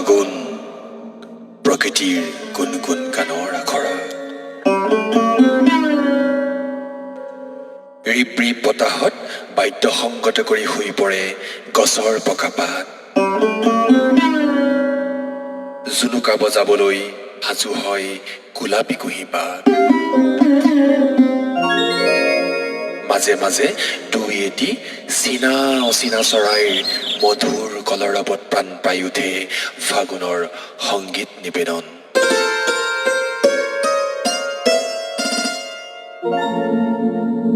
ফাগুন প্ৰকৃতিৰ গুণগুণ গানৰ আখৰা। ৰিপ ৰিপ বতাহত বাদ্যসংগত কৰি শুই পৰে গছৰ পকা পাত। জুনুকা বজাবলৈ সাজু হয় গোলাপী কুঁহিপাত। মাজে মাজে দুই এটি চীনা অচিনা চৰাইৰ মধুৰ কলৰৱত প্ৰাণ পাই উঠে ফাগুনৰ সংগীত নিবেদন।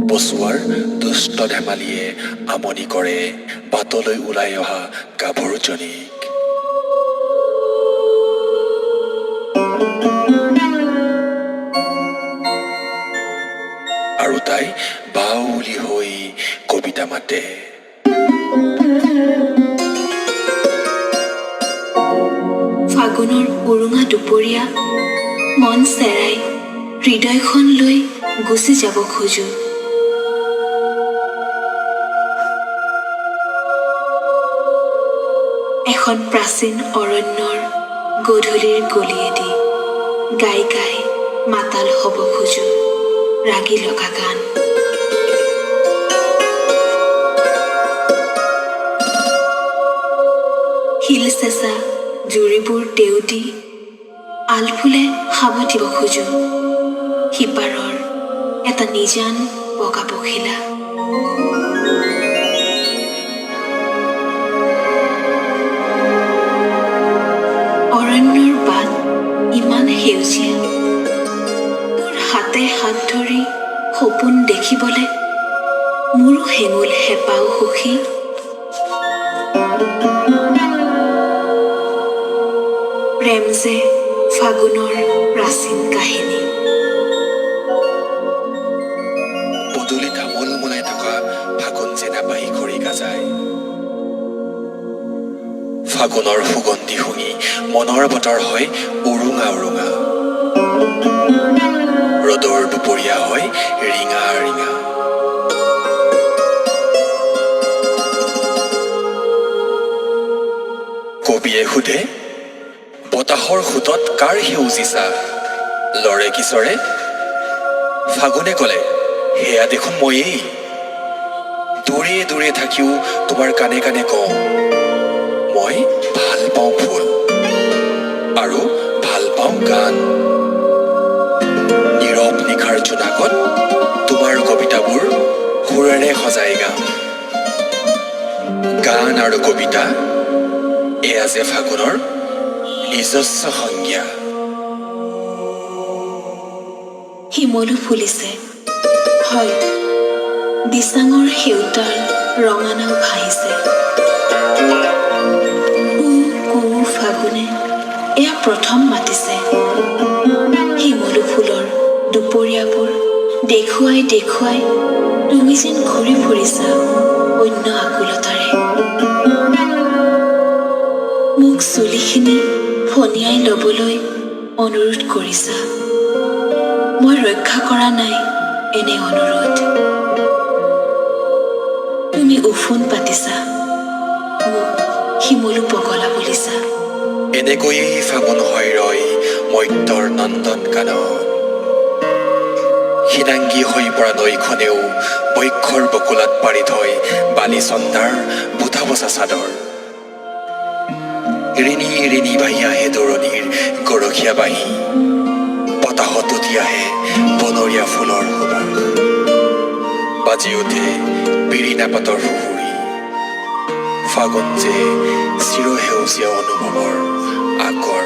পচোৱাৰ দুষ্ট ধেমালিয়ে আমনি কৰে বাটলৈ ওলাই অহা গাভৰুজনীক। আৰু তাই বাউলি হৈ কবিতা মাতে। ফাগুনৰ উৰুঙা দুপৰীয়া মন চেৰাই হৃদয়খন লৈ গুচি যাব খোজো। এখন প্ৰাচীন অৰণ্যৰ গধূলিৰ গলিয়েদি গাই গাই মাতাল হ'ব খোজো ৰাগি লগা গান। শিল চেঁচা জুৰিবোৰ দেউদি আলফুলে সাৱটিব খোজো সিপাৰৰ এটা নিজান বগা পখিলা। অৰণ্যৰ বাট ইমান সেউজীয়া, তোৰ হাতে হাত ধৰি সপোন দেখিবলে মোৰো হেঙুল হেঁপাহ সখী। প্ৰেম যে ফাগুনৰ প্ৰাচীন কাহিনী। পদূলিত আমোলমোলাই থকা ফাগুন যেন বাঁহী খৰি গাজায়। ফাগুনৰ সুগন্ধি শুঙি মনৰ বতৰ হয় উৰুঙা উৰুঙা। ৰ'দৰ দুপৰীয়া হয় ৰিঙা ৰিঙা। কবিয়ে সোধে, বতাহৰ সোঁতত কাৰ সেউজী ছাঁ লৰে কিচৰে? ফাগুনে ক'লে, সেয়া দেখোন ময়েই। দূৰে দূৰে থাকিও তোমাৰ কাণে কাণে কওঁ, মই ভাল পাওঁ ফুল আৰু ভাল পাওঁ গান। নীৰৱ নিশাৰ জোনাকত তোমাৰ কবিতাবোৰ সুৰেৰে সজাই গাম। গান আৰু কবিতা এয়া যে ফাগুনৰ নিজস্ব সংজ্ঞা। শিমলু ফুলিছে হয়, দিচাঙৰ সেউতাল ৰঙানাও ভাহিছে। কু কু ফাগুনে এয়া প্ৰথম মাতিছে। শিমলু ফুলৰ দুপৰীয়াবোৰ দেখুৱাই দেখুৱাই তুমি যেন ঘূৰি ফুৰিছা অন্য আকুলতাৰে। মোক চুলিখিনি ফনিয়াই ল'বলৈ অনুৰোধ কৰিছা, মই ৰক্ষা কৰা নাই এনে অনুৰোধ। তুমি ওফোন পাতিছা, মোক শিমলু পগলা বুলিছা। এনেকৈয়ে ফাগুন হৈ ৰয় মত্যৰ নন্দন কানন। সিনাংগী হৈ পৰা নৈখনেও বক্ষৰ বকুলাত পাৰি থয় বালি চন্দাৰ বুটা বচা চাদৰ। ৰিণি ৰিণি বাহি আহে দৰণিৰ গৰখীয়া বাঁহী। বতাহত উটি আহে বনৰীয়া ফুলৰ সুবাস। বাজি উঠে বিৰিণা পাতৰ সুহুৰি। ফাগুন যে চিৰসেউজীয়া অনুভৱৰ আকৰ।